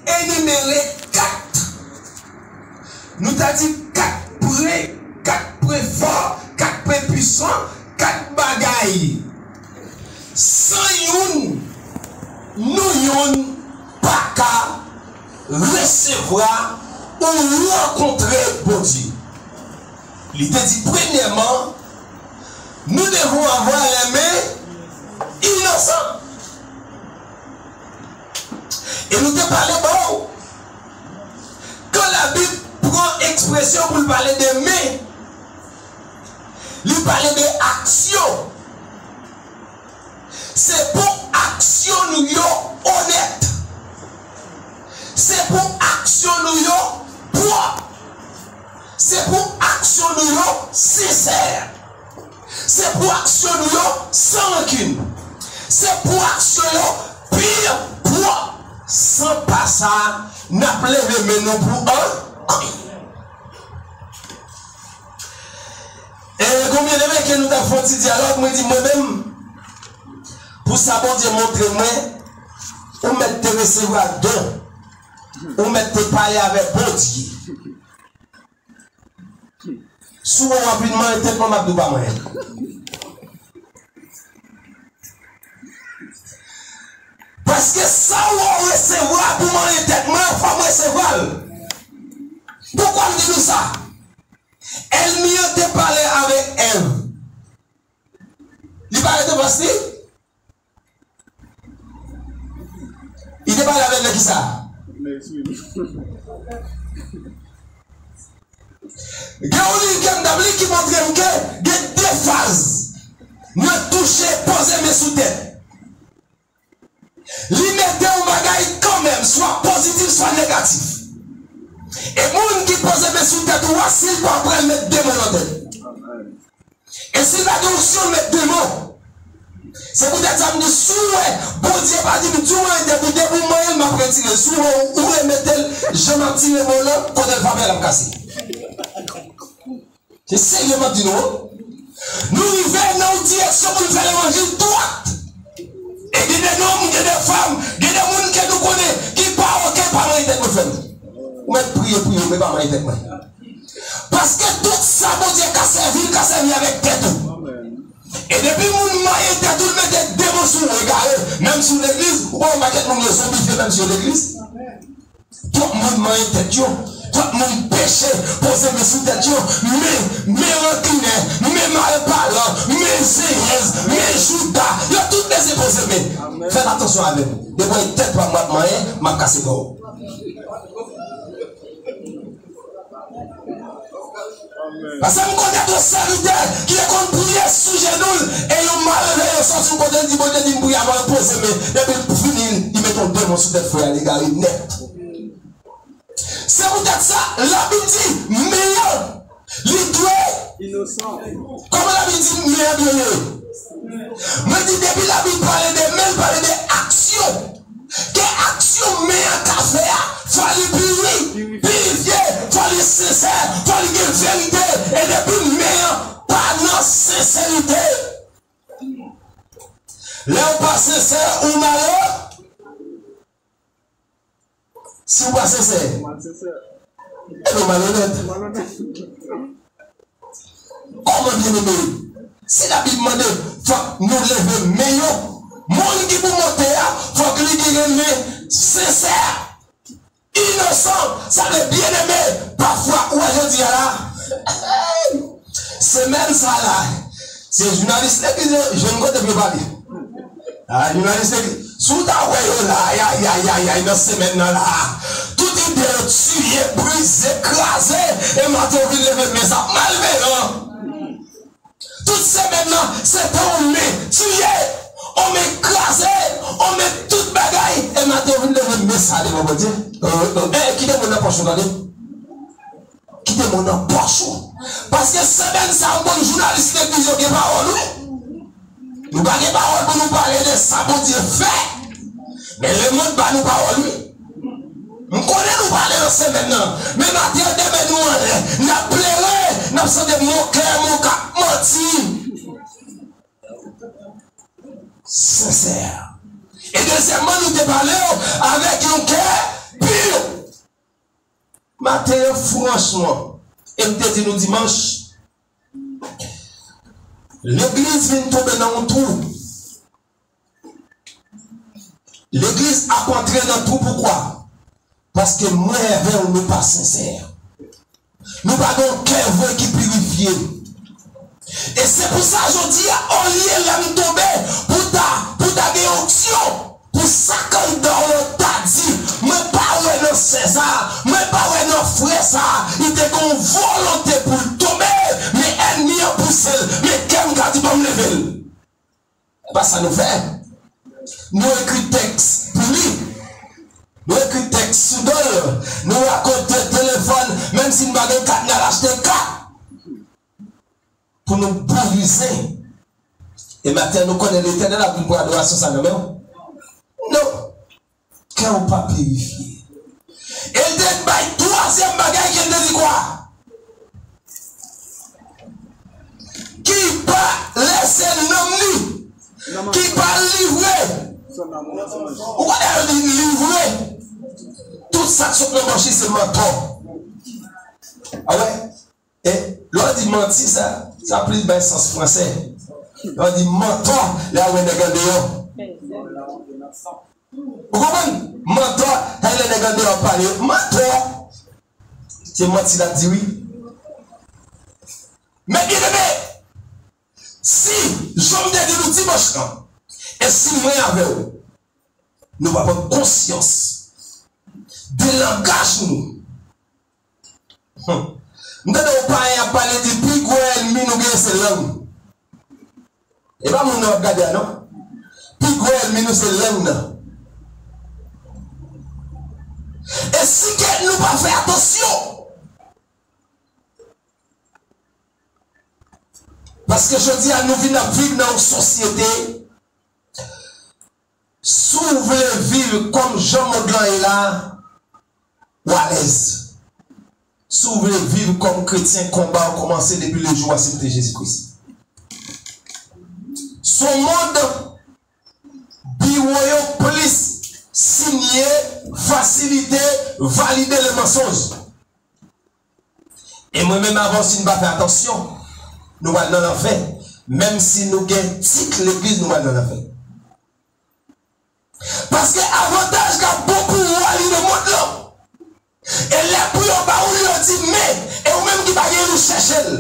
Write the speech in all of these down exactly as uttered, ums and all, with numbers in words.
enimere kat, nou ta di kat pwen, kat pwen fò, kat pwen pwisan, kat bagay. San youn, nou youn pa ka resevwa ou rankontre Bondye. Li te di, premyèman, nous devons avoir les mains innocentes. E nou te pale bò, kan Labib pran ekspresyon pou l pale de men, li pale de aksyon. Se pou aksyon nou yo onèt. Se pou aksyon nou yo pwòp. Se pou aksyon nou yo sensè. Se pou aksyon nou yo san rankin. Se pou aksyon yo pi pwòp. San pa sa, n ap leve men nou pou an, anyen. E konbyen de men ke nou t ap fè yon ti dyalòg, mwen di mwen menm, pou sa Bondye montre mwen, ou mèt te resevwa don, ou mèt te pale avèk Bondye. Si w wè w ap vin manyen tèt mwen, m ap di w pa manyen. Paske sa w wè w resevwa pou manyen tèt mwen, fò m resevwa l. Poukwa m di nou sa? Ènmi an te pale avèk Èv. Li pa rete fas li? Li te pale avè l nan kisa? Gen yon liv ke m t ap li ki montre m ke gen de faz nan touche poze men sou tèt. Li mete yon bagay kanmenm, swa pozitif, swa negatif. E moun ki poze men sou tèt ou a, si l pa pral met de men nan tèt. E si l pa gen onksyon, l met de men. Se poutèt sa m di, si w wè Bondye pa di m di w manyen tèt ou, depi w manyen l, m ap retire l. Si w wè ou remete l, jan m ap tire men w lan, kote l frape a, l ap kase. Se serye m ap di nou, wi. Nou rive nan yon direksyon pou n fè levanjil dwat. E gen de nonm, gen de fanm, gen de moun ke nou konnen ki pa oke, pa manyen tèt mwen, frè m. Ou mèt priye, priye, men pa manyen tèt mwen. Paske tout sa Bondye ka sèvi, l ka sèvi avèk tèt ou. E depi moun manyen tèt ou, l mete de men sou ou, egare, menm si w legliz, ou wè yon pakèt moun yo zonbifye, menm si yo legliz. Twòp moun manyen tèt yo. Twòp moun peche, poze men sou tèt yo. Men, men rankinè, men malpalan, men zenyèz, men jouda. Yo tout bezwen poze men. Fè atansyon avè m. Depi w wè tèt pa m ap manyen, m ap kase kò w. Paske m konèt yon sèvitè ki te konn priye sou jenou l, e yon malere yo sòti yon kote, l di, Bondye di m priye avè w, poze men. Depi l fini, li mete yon demon sou tèt frè a, li egare nèt. Se poutèt sa, Labib di, men an, li dwe inosan. Kòman Labib di men an dwe ye? Mwen di, depi Labib pale de men, l pale de aksyon. Ke aksyon men an ka fè a, fò li piri, pirifye, fò li sensè, fò li gen verite. E depi men an pa nan senserite, lè w pa sensè, ou malè. Si w pa sensè, e nou malonèt. Kòman, byeneme? Si Labib mande, fòk nou leve men yo. Moun ki pou monte a, fòk li gen men sensè. Inosan, sa vle byeneme. Pafwa, ou wè jodi a la, semèn sa la, se jounalis legliz yo jwenn kote pou yo pale. A, jounalis legliz, si w ta wè yo la, ayayayayay, nan semèn nan la, tout ide yo tiye, brize, kraze, e maten yo vin leve men sa malveyan. Tout semèn nan, se te yon men tiye, yon men kraze, yon men tout bagay, e maten yo vin leve men sa devan Bondye. E, e, e, kite men nan pòch ou, tande. Kite men w nan pòch ou. Paske semèn sa a, m konn jounalis legliz yo gen pawòl, wi. Nou pa gen pawòl pou nou pale de sa Bondye fè. Men lemonn ba nou pawòl, wi. M konnen nou pale nan semèn nan. Men maten an, demen nou anlè. N ap plere, n ap sante mokè, mokè, manti. Sensè. E dezyèmman, nou te pale w avèk yon kè maten an, franchman, e m te di nou dimanch, legliz vin tonbe nan yon twou. Legliz ap antre nan twou, poukwa? Paske mwen avè w, nou pa sensè. Nou pa gen yon kè vre ki pirifye. E se pou sa jodi a, olye lè m tonbe, pou ta, pou ta gen onksyon, pou sa kandida w ta di, mwen pa wè nan sè sa, mwen pa wè nan frè sa, li te gen yon volonte pou l tonbe, men ènmi an pouse l, men kè m ka di, ban m leve l. Se pa sa nou fè. Nou ekri tèks pou li. Nou ekri tèks sou do l. Nou rakonte telefòn, menm si n pa gen kat, n al achte kat. Pou nou bourize. E maten, nou konnen Letènèl ap vin pran adorasyon sa nan men w. Non. Kè w pa pirifye. E l te bay twazyèm bagay ke l te di kwa? Ki pa lèse nanm li, ki pa livre. Ou konnen yo di livre. Tout sa k sot nan bòch li se mantò. A wè? E lè w di manti, sa, sa plis bay sans fransè. Lè w di mantò, lè w wè nèg andeyò. Ou konprann? Mantò, sa vle nèg andeyò ap pale. Mantò, se manti l ap di wi. Men byeneme, si, jan m te di nou dimanch lan, e si mwen avè w, nou pa pran konsyans de langaj nou, Hmm. M tande yon payen ap pale di pi gwo ènmi nou genyen se lang. E pa moun nan w ap gade a non. Pi gwo ènmi nou se lang nan. E si ke nou pa fè atansyon, paske jodi a nou vin ap viv nan yon sosyete Si w vle viv kòm jan mond lan ye la, w alèz. Si w vle viv kòm kretyen, konba w kòmanse depi lejou w asepte Jezi Kris. Sou mond, biwo yo plis sinye, fasilite, valide le mensonge. E mwen menm avè w, si n pa fè atansyon, nou pral nan lanfè. Menm si nou gen tit legliz, nou pral nan lanfè. Paske avantaj k ap bon pou ou a, li nan mond lan. E lè pou yo ba ou l, yo di men, e ou menm ki pa genyen, ou chèche l.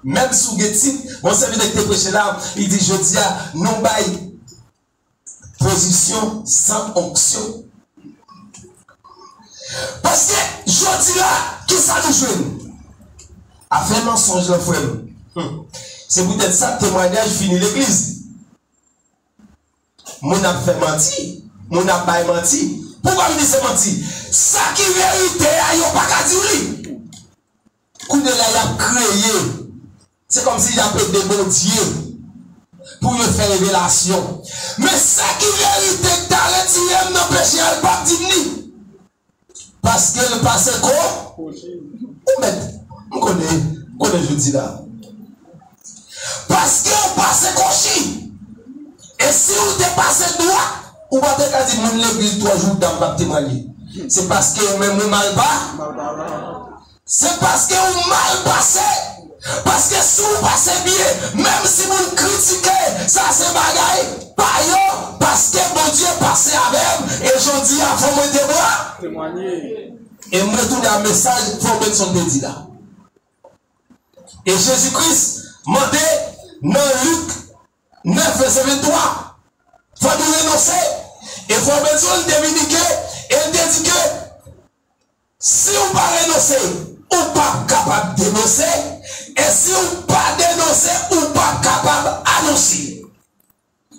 Menm si w gen tit, gon sèvitè ki te preche la, li di, jodi a, nou bay pozisyon san onksyon. Paske, jodi la, kisa nou jwenn? Afè mansonj lan, frè m. Hmm. Se poutèt sa, temwayaj fini legliz. Moun ap fè manti, moun ap bay manti. Poukwa m di se manti? Sa ki verite a, yo pa ka di w li. Kounye la, y ap kreye. Se kòmsi y ap ede Bondye pou yo fè revelasyon. Men sa ki verite k ta retire m nan peche a, l p ap di m li. Paske l pase ko-, ou mèt, m konnen, m konnen jodi la. Paske w pase kochi. E si w te pase dwat, ou pa te ka di moun legliz twò jou dam p ap temwanye. Se paske ou menm ou mal pa-, se paske ou mal pase. Paske si w pase byen, menm si moun kritike, sa se bagay pa yo, paske Bondye pase avè m, e jodi a fò mwen temwa-, temwanye. E m retounen a mesaj Frè Benson te di la. E Jezi Kris mande nan Lik nèf vèsè venntwa, fò nou renonse. E Frè Benson te vini ke, e l te di ke, si w pa renonse, ou p ap kapab denonse. E si w pa denonse, ou p ap kapab anonse.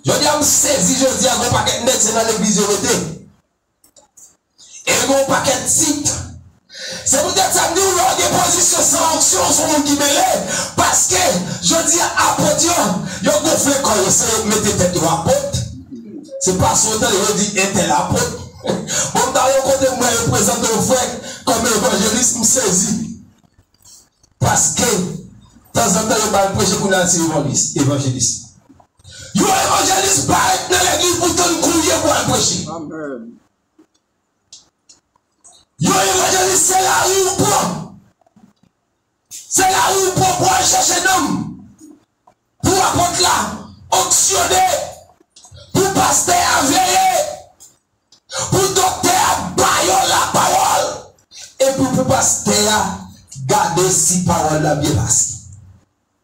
Jodi a, m sezi, jodi a, gon pakèt nèg se nan legliz yo rete. E gon pakèt tit. Se poutèt sa m di w, lè w gen pozisyon san onksyon, w se yon moun ki mele. Paske, jodi a, apot yo, yo gonfle kò yo, se yo k mete tèt yo apot. Se pastè w tande yo di entèl apot. Bon, m t al yon kote, m wè yo prezante yon frè kòm evanjelis, m sezi. Paske, tanzantan, yo ba l preche, kounye a l se evanjelis, evanjelis. Yon evanjelis pa ret nan legliz pou tann kounye pou al preche. Amen. Yon evanjelis se lari ou pran. Se lari ou pran pou al chèche nonm. Pou apot la onksyone. Pou pastè a veye. Pou doktè a ba yo lapawòl. Epi pou pastè a gade si pawòl la byen pase.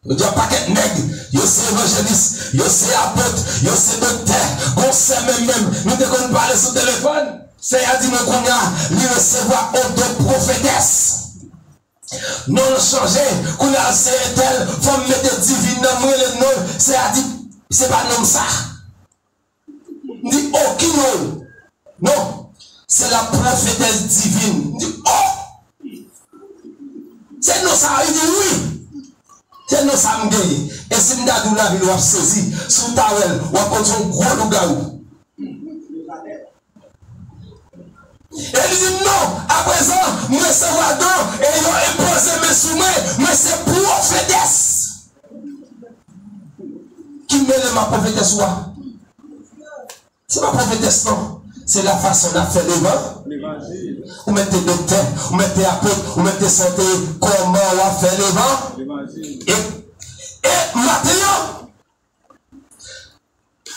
Yo di yon pakèt nèg, yo se evanjelis, yo se apot, yo se doktè, gon sè menm menm, nou te konn pale sou telefòn. Sè a di mwen kounye a, li resevwa yon don pwofetès. Non l chanje, kounye a l se entèl, fò m mete divin nan m rele non l, sè a di, se pa non m sa. M di, oh, ki non? Non, se la prophétesse divine. M di, oh! Se non sa a? Li di, wi. Se non sa m genyen. E si m ta di w lavil, w ap sezi. Si w ta wè l, w ap konn se yon gwo lougawou. E li di m, non, aprezan, m resevwa don, e yo enpoze men sou mwen, mwen se pwofetès. Ki mele m ak pwofetès ou a? Se pa pwofetès non. Se la fason n ap fè levan. Ou mèt te doktè, ou mèt te apot, ou mèt te sante, kòman w ap fè levan. E, e maten an,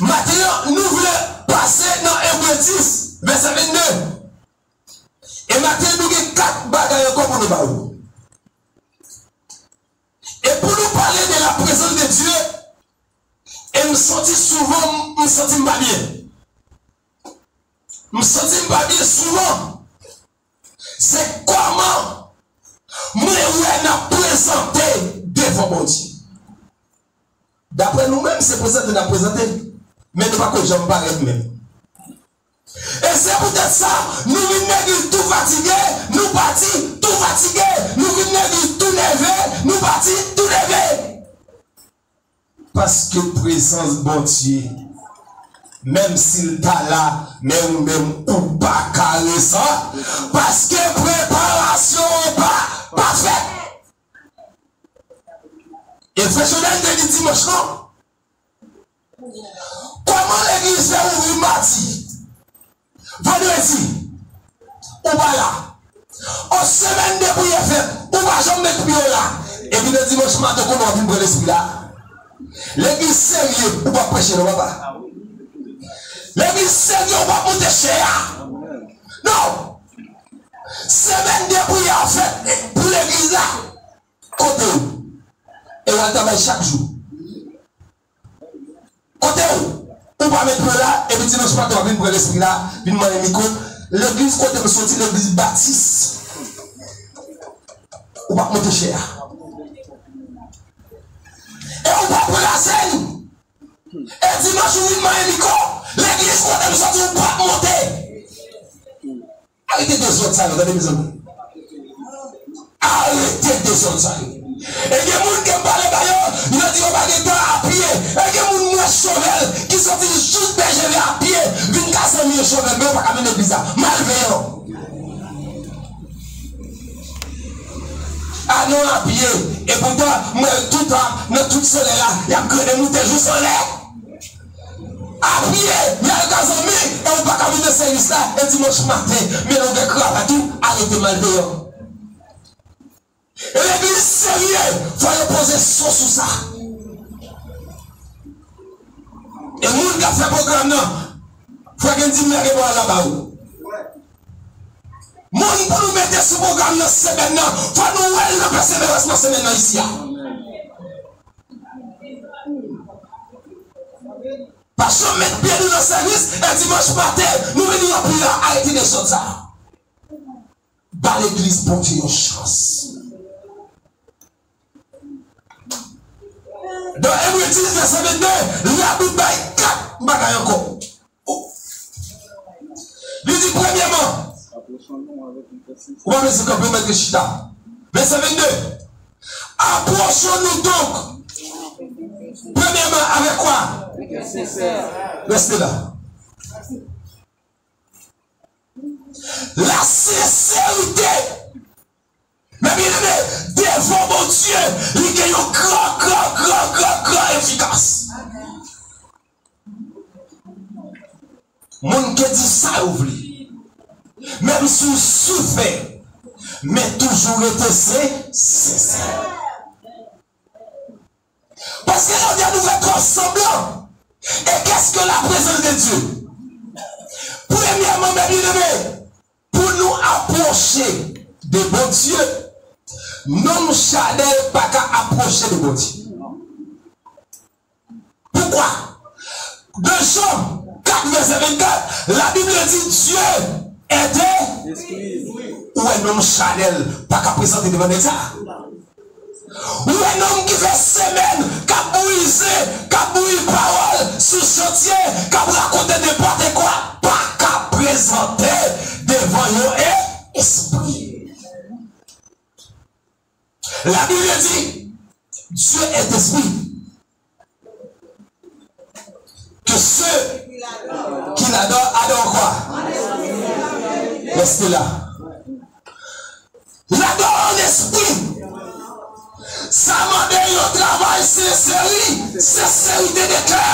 maten an, nou vle pase nan Ebre dis, vèsè vennde. E maten an, nou gen kat bagay ankò pou nou ba ou. E pou nou pale de la prezans de Dye, e m santi souvan, m santi m pa byen. M santi m pa byen souvan. Se kòman mwen wè n ap prezante devan Bondye. Daprè nou menm, se prezante n ap prezante, men nou pa ko janm parèt menm. E se poutèt sa, nou vin legliz tou fatige, nou pati tou fatige, nou vin legliz tou nève, nou pati tou nève. Paske prezans Bondye, menm si l ta la, men ou menm ou pa ka resan, paske preparasyon an pa, pa fèt. E frè Jodel te di dimanch lan, kòman legliz fè ouvri madi, vandredi, ou pa la? On semèn de priyè fèt, ou pa janm met pye w la. Epi nan dimanch maten, kounye a w ap vin pran lespri la. Legliz serye, ou p ap preche non, papa. Legliz serye, ou p ap monte chè a. Non. Semèn de priyè fèt pou legliz la. Kote w? E w al travay chak jou. Kote w? Ou pa met pye w la, epi dimanch maten w ap vin pran lespri la, vin manyen mikwo. Legliz kote m soti, legliz batis. Ou p ap monte chè a. E ou p ap pran lasenn. E dimanch ou vin manyen mikwo. Legliz kote m soti, ou p ap monte. Arete dezòd sa yo, tande mezanmi. Arete dezòd sa yo. E gen moun ke m pale ba yo, yo di yo pa gen tan apye. E gen moun m wè Chòvèl ki soti jis Bèjeve apye, vin ka zanmi yo Chòvèl, men yo pa ka vin legliz la. Malveyan. A non apye. E poutan, m wè yo toutan, nan tout solèy la, y ap grennen moute jis anlè. Apye, y al ka zanmi, e ou pa ka vin nan sèvis la, e dimanch maten, men longè kravat ou, arete malveyan. E legliz serye, fò yo poze son sou sa. E moun k ap fè pwogram nan, fò gen di m lage bò a la ba ou. Moun pou nou mete sou pwogram nan semèn nan, fò nou wè l nan pèseverans nan semèn nan isi a. Pa janm met pye nou nan sèvis, e dimanch maten, nou vin ranpli la, arete dezòd sa. Ba legliz Bondye yon chans. Nan Ebre dis, vèsè vennde, Labib bay kat bagay ankò. Li di, premyèman, ou pa bezwen kanpe, mèt chita. Vèsè vennde. Approchons-nous donc, premièrement, avec quoi? Reste là. La sincérité. Men byeneme, devan Bondye, li gen yon gran, gran, gran, gran, gran efikas. Moun ke di sa yo vle. Menm si w soufè, men toujou rete sen-, sensè. Paske lè w di nou fè twòp sanblan, et qu'est-ce que la présence de Dieu? Premyèman, mè byeneme, pou nou apwoche de Bondye, nonm chanèl pa ka apwoche de Bondye. Poukwa? De Jan kat vèsè vennkat, Labib di Dieu est esprit. Ou wè nonm chanèl pa ka prezante devan nèg sa. Ou wè nonm ki fè semèn k ap bouyi zen, k ap bouyi pawòl sou chantye, k ap rakonte nenpòt kwa, pa ka prezante devan yon e-, espri. Labib di, Dieu est esprit. Que ceux qui l'adorent adorent quoi? Restez là. L adore an espri. Sa mande yon travay senseri-, senserite de kè.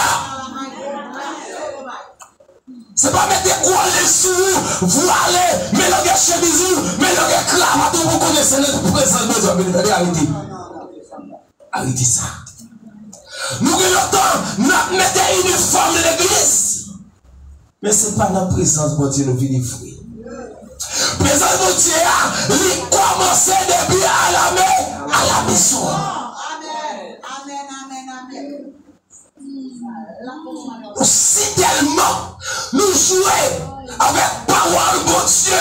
Se pa mete gwo lenj sou ou, vwale, men longè chemiz ou, men longè kravat ou pou konnen se nan prezans Bondye w ap vini. Tande, arete. Arete sa. Nou gen lontan n ap mete inifòm legliz. Men se pa nan prezans Bondye nou vini vre. Prezans Bondye a, li kòmanse depi alame-, alamezon. Nou si tèlman nou jwe avèk pawòl Bondye.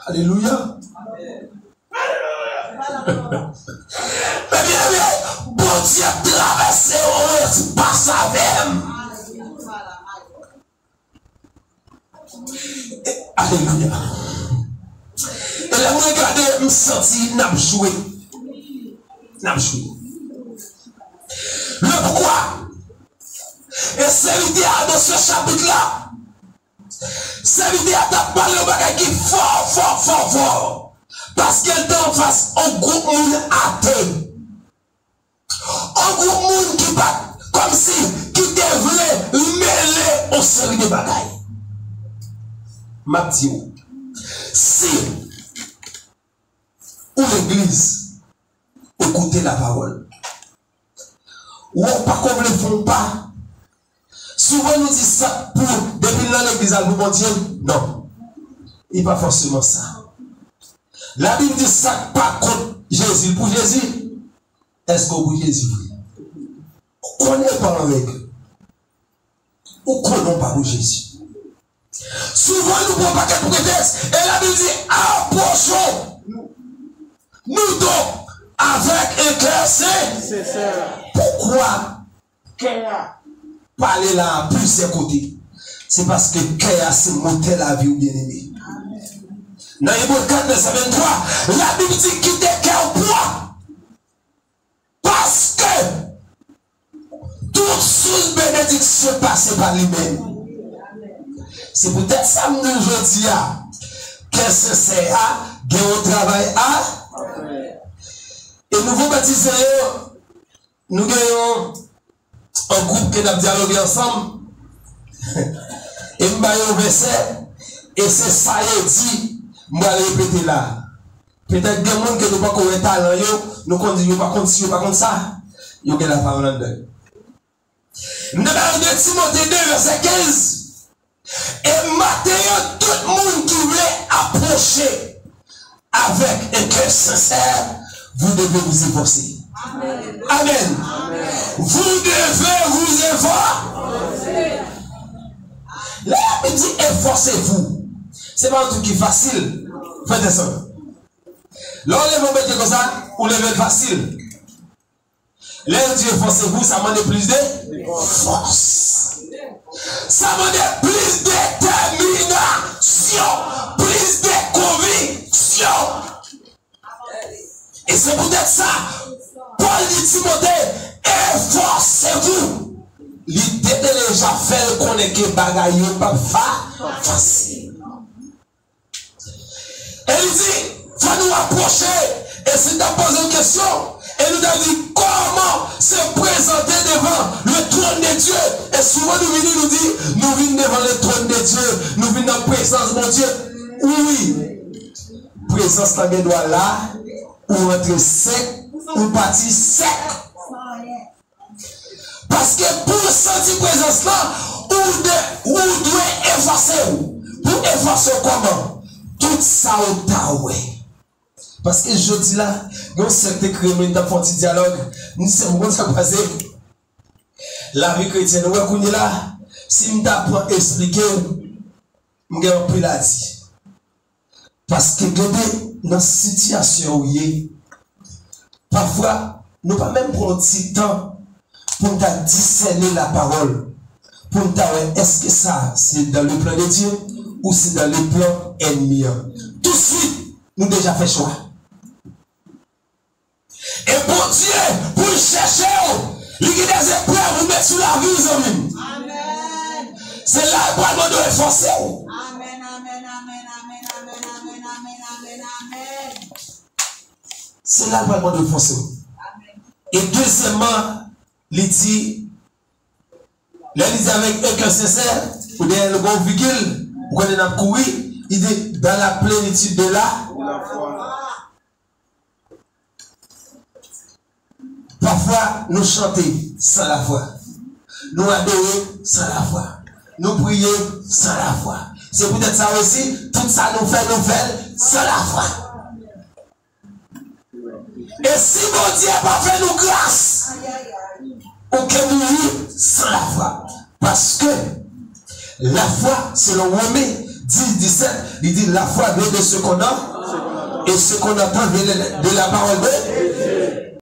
Alelouya. Men byeneme, Bondye travèse yon espas avè m. Alelouya. E lè mwen gade, m santi n ap jwe. N ap jwe. Le poukwa? E se lide a nan se chapit la. Sèvitè a t ap pale yon bagay ki fò, fò, fò, fò. Paske l te anfas yon gwoup moun ate. Yon gwoup moun ki pa t, kòmsi, ki te vle mele yon seri de bagay. M ap di w, si ou legliz, ou koute lapawòl. Ou pa ko vle fè yon pa. Souvan nou di sa k pou, depi l nan legliz, al pou Bondye. Non. Li pa fòseman sa. Labib di sa k pa kont Jezi, l pou Jezi. Èske w pou Jezi vre? Ou konnen pa anrèg. Ou konnen w pa pou Jezi. Souvan nou pran pakèt pretèks, e Labib di, approchons-nous donc avec un cœur saint. Sensè. Poukwa kè a pale la a plizyè kote? Se paske kè a se motè lavi w, byeneme. Nan Ebre kat vèsè venntwa, Labib di, kite kè w pwòp. Paske tout sous benediksyon pase pa li menm. Se poutèt sa m di w jodi a, kè sensè a gen yon travay a. E nouvo batize yo, nou gen yon, yon gwoup ke n ap dyaloge ansanm. E m ba yo yon vèsè, e se sa yo di, m pral repete la. Petèt gen moun ke nou poko wè talan yo, nou konn di yo pa konn si, yo pa konn sa. Yo gen lapawòl anndan yo. M te ba yo de Timote de vèsè kenz. E maten an, tout moun ki vle apwoche avec un cœur sincère, vous devez vous efforcer. Amen. Vous devez vous efforcer. Lè Labib di efforcez-vous, se pa yon trik ki fasil, frè e sè. Lè w leve yon bèt konsa, ou leve l fasil. Lè yo di efforcez-vous, sa mande plis de fòs. Sa mande plis detèminasyon, plis de konviksyon. E se poutèt sa, Pòl di Timote, efforcez-vous. Li te deja fè l konnen ke bagay yo p ap fa-, fasil. E li di, fò nou apwoche. E si n ta poze w kesyon, E nou ta di, kòman se prezante devan le trône de Dieu? E souvan nou vini, nou di, nou vin devan le trône de Dieu, nou vin nan prezans Bondye. Wi, prezans lan gen dwa la, ou rantre sèk, ou pati sèk. Paske pou w santi prezans lan, ou de, ou dwe efase w. Pou efase w kòman? Tout sa w ta wè. Paske jodi la, gen yon sèk te kreye mwen, m t ap fè yon ti dyalòg. M di, "Sè m, konn sa k pase?" Lavi kretyèn, ou wè kounye la, si m ta pran esplike w, m gen anpil a di. Paske gade nan sitiyasyon ou ye, pafwa, nou pa menm pran yon ti tan pou n ta disène lapawòl, pou n ta wè èske sa se dans le plan de Dieu ou se dans le plan ènmi an. Touswit, nou deja fè chwa. E Bondye, pou l chèche w, li gen de eprèv ou met sou lavi w, zanmi m. Se la l pral mande w efase w. Se la l pral mande w efase w. E dezyèmman, li di, lè li di avec un cœur sincère, ou gen yon gwo vigil, ou konnen n ap kouri, li di dans la plénitude de la. Pafwa, nou chante san lafwa. Nou adore san lafwa. Nou priye san lafwa. Se poutèt sa osi, tout sa nou fè, nou fè l san lafwa. E si Bondye pa fè nou gras, ou ke mouri san lafwa. Paske lafwa, selon Women dis disèt, li di, la foi vient de ce qu'on a, et ce qu'on entend vient de la parole de Dieu.